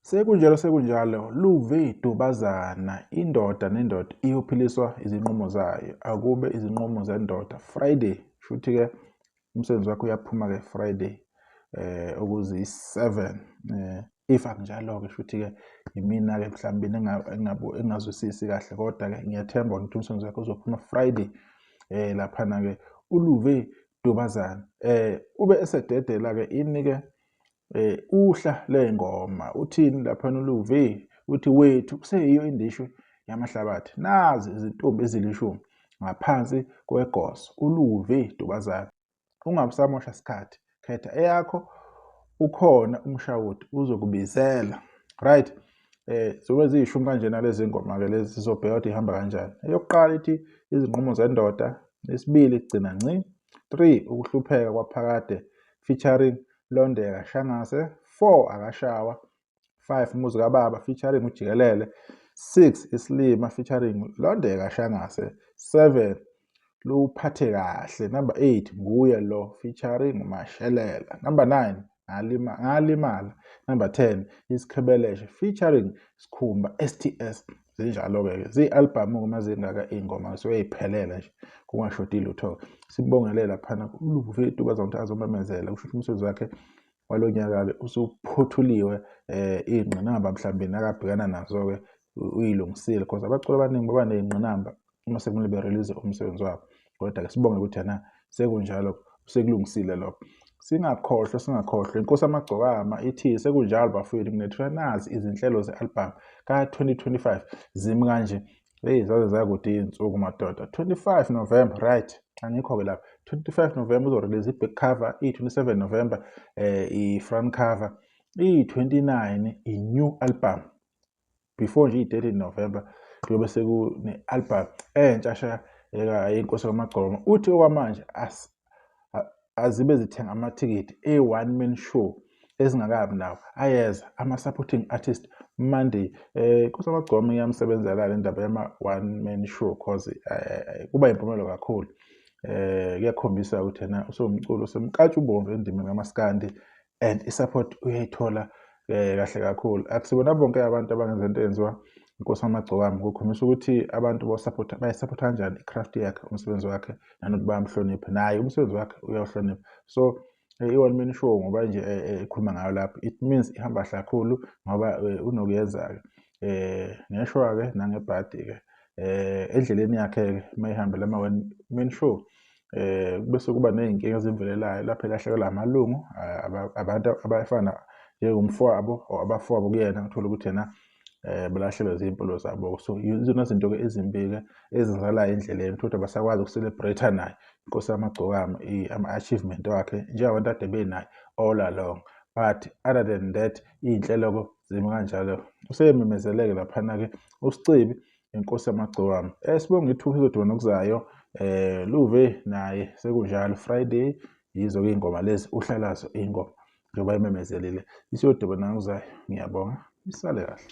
Sekunjalo sekunjalo, Luve Dubazana, indoda nendoda iyophiliswa izinqumo zayo. Akube izinqumo zendoda. Friday, shuthi-ke umsebenzi wakho uyaphuma-ke Friday okuziyi-7. If akunjalo-ke shuthi-ke yimina-ke mhlawumbe engingazwisisi kahle, kodwa-ke ngiyathemba ukuthi umsebenzi wakho uzophuma Friday. Laphana-ke uLuve Dubazana ube esededela-ke ini-ke uhla ley'ngoma. Uthini laphana uLuve? Uthi wethu kuseyiyo indisho yamahlabathi, nazi izintombi ezilishumi ngaphansi kwegoso. uLuve Dubazana, ungabusamosha sikhathi, khetha eyakho, ukhona umshawudi uzokubizela. Right, zobe ziyishumi kanjena lezi ngoma ke lezi, sizobheka ukuthi ihamba kanjani. Eyokuqala ithi izinqumo zendoda, isibili gcina nci, 3 ukuhlupheka kwaphakade featuring Londeka Shangase, 4 akashawa, 5 Muzi kababa featuring uJikelele, 6 Isilima featuring Londeka Shangase, 7 Luphathe kahle, number 8 nguye lo featuring Mashelela, number 9 ngalima ngalimala, number 10 Isikhebeleshe featuring Sikhumba STS. Zinjalo-ke ke ziyi-albhamu uma zingaka iy'ngoma zisuke y'phelele nje kungashodi lutho. Simbongele laphana uLuve Dubazana ukuthi azomemezela, kusho ukuthi umsebenzi wakhe walo nyaka-ke usuphothuliwe. Iy'ngqinamba mhlawumbe nakabhekana nazo-ke uyilungisile, because abaculi abaningi baba ney'ngqinamba uma sekumele be-release umsebenzi wabo, kodwa-ke sibonge ukuthi yena sekunjalo sekulungisile lokho. Singakhohlwa, singakhohlwa inkosi amagcokama ithi sekunjalo bafowethu, nginethula nazi izinhlelo ze-album ka-2025 zimi kanje. Hey, zaze zakude iy'nsuku madoda. 25 November, right, angikho-ke lapho. 25 November uzorelease i-back cover, i-27 November i-front cover, i-29 i-new album. Before nje i-13 November kuyobe sekune-album entsha sha yenkosi kamagcokama. Uthi okwamanje azibe zithenga amathikithi e-one man show ezingakabi nawo, ayeza ama-supporting artist Monday. Inkosi yamagcokama iyamsebenzela le ndaba yama-one man show, cause kuba impumelelo kakhulu. Kuyakhombisa ukuthi yena usewumculo osemnkantshubomvu endimeni kamaskandi, and i-support uyayithola kahle kakhulu. Akusibona bonke abantu abangenza into eyenziwa inkosi yamagcokama, kukhombisa ukuthi abantu basupport bayisupport kanjani i-craft yakhe, umsebenzi wakhe, nanokuthi bayamhlonipha naye, umsebenzi wakhe uyawuhlonipha. So i-one man show ngoba nje ekhuluma ngayo lapho, it means ihamba kahle kakhulu ngoba unokuyenza-ke ngeshwa-ke nangebhadi-ke endleleni yakhe-ke mayihambela ama-one man show. Bese kuba ney'nkinga ezimvelelayo lapho elahlekelwa amalungu, abantu abafana njengomfowabo or abafowabo kuyena, uthole ukuthi yena balahlekelwa zimpilo zabo. So izona zinto-ke ezimbi-ke ezenzakalayo endleleni, uthole ukuthi abasakwazi uku-celebrate naye inkosi yamagcokama ama-achievement wakhe njengabantu ade benaye all along. But other than that, iy'nhlelo zimi kanjalo. Usememezeleke laphana-ke uSicebi inkosi yamagcokama. Sibonge ithuba sizodibana nokuzayo. Luve naye sekunjalo Friday yizo-ke iy'ngoma lezi, uhlalazo iy'ngoma njengoba imemezelile. Isiyodibana nokuzayo. Ngiyabonga, isale kahle.